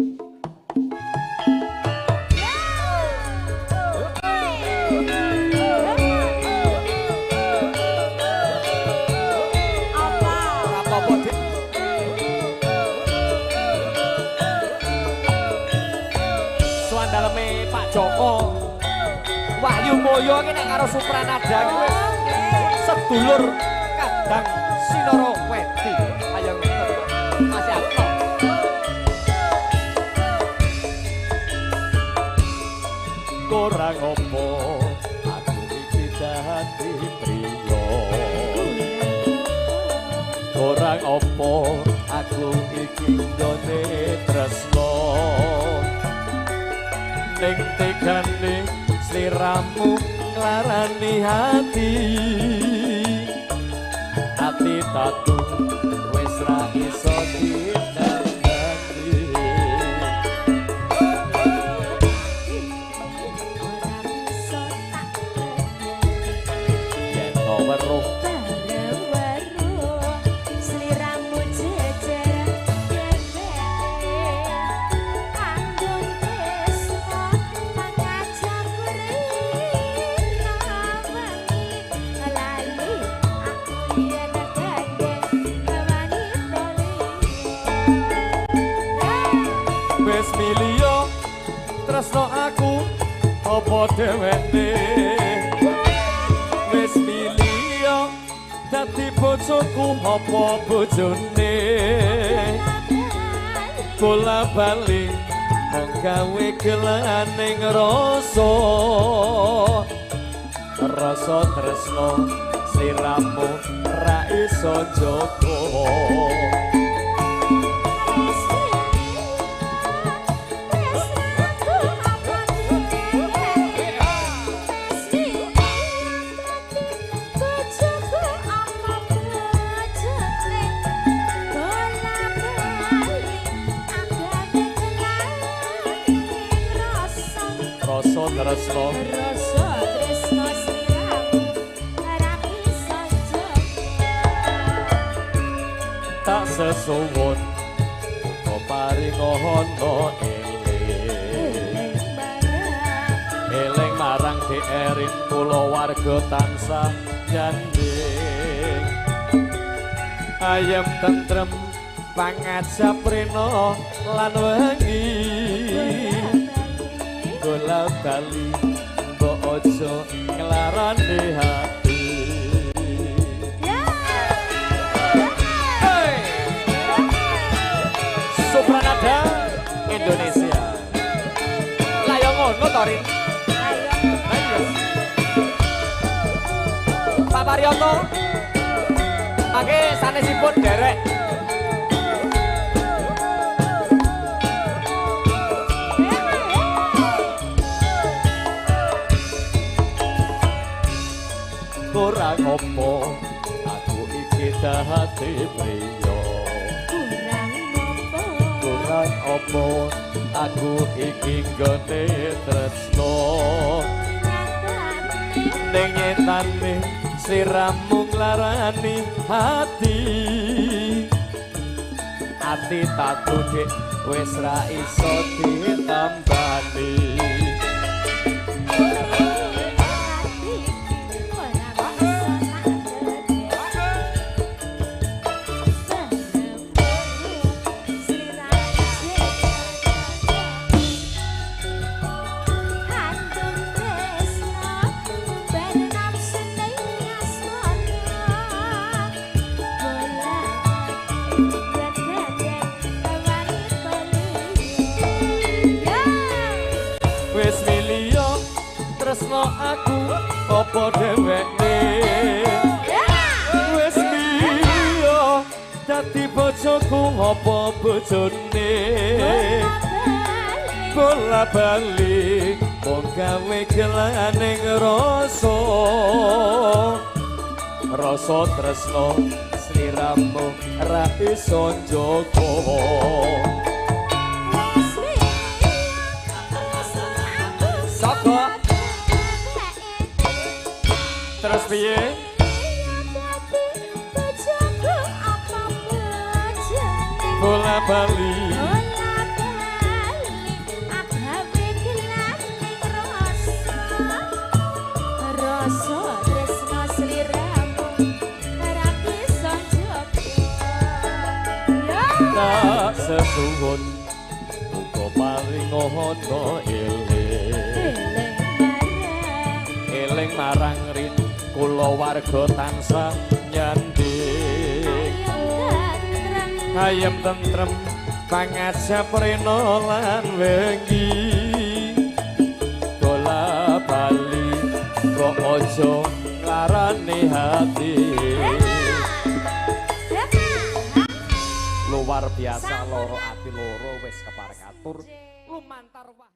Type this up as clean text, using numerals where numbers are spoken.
Apa? Ora apa-apa, Dik. Sowan daleme Pak Joko. Wahyu Mulyo iki nek karo Supranada iki wis sedulur kadang Sinoro Wedi. Ayo Mas Yatno. Kurang opo aku iki dadi priya. Kurang opo aku iki nggone tresno. Ning tegane sliramu nglarani hati. Ati tatu wis ra iso ditandani. Ora bisa tak Yen to weruh baru sliramu jejer dheweke kandung tresno mangajak rina wengi lali aku yen gandeng wanita liya. Wis milio tresno aku apa dheweke. Wis milio dadi bojoku apa bojone. Bola bali mung gawe gelaning rasa. Rasa tresno sliramu ra iso njaga. Rasa tresno Rasa tresno sliramu ora bisa njaga. Tak sesuwun muga paringono eling. Eling marang Dik Erin kula warga tansah nyanding. Ayem tentrem pangajap rena lan wengi. Bola bali mbok aja nglarani hati. Hey! Supranada Indonesia. Lah ya ngono to, Rin. Ayo. Pak Paryoto. Mangke sanesipun derek. Kurang opo aku iki dadi priya. Kurang opo? Kurang opo aku iki nggone tresno. Ning nyetane sliramu nglarani hati. Ati tatu dik wis ra iso ditambani. Wis milio tresno aku apa dheweke. Wis milio dadi bojoku apa bojone. Bola bali mung gawe gelaning rasa. Rasa tresno sliramu ra iso njaga. Saka terus piye? Bola bali. Tak sesuwun muga paring ana eling. Eling marang Eling marang rin kula warga tansah nyanding. Ayem tentrem Ayem tentrem pangajap rena lan wengi. Bola bali kok aja nglarani hati. Luar biasa loro ati loro wis kepareng atur lumantar wahyu.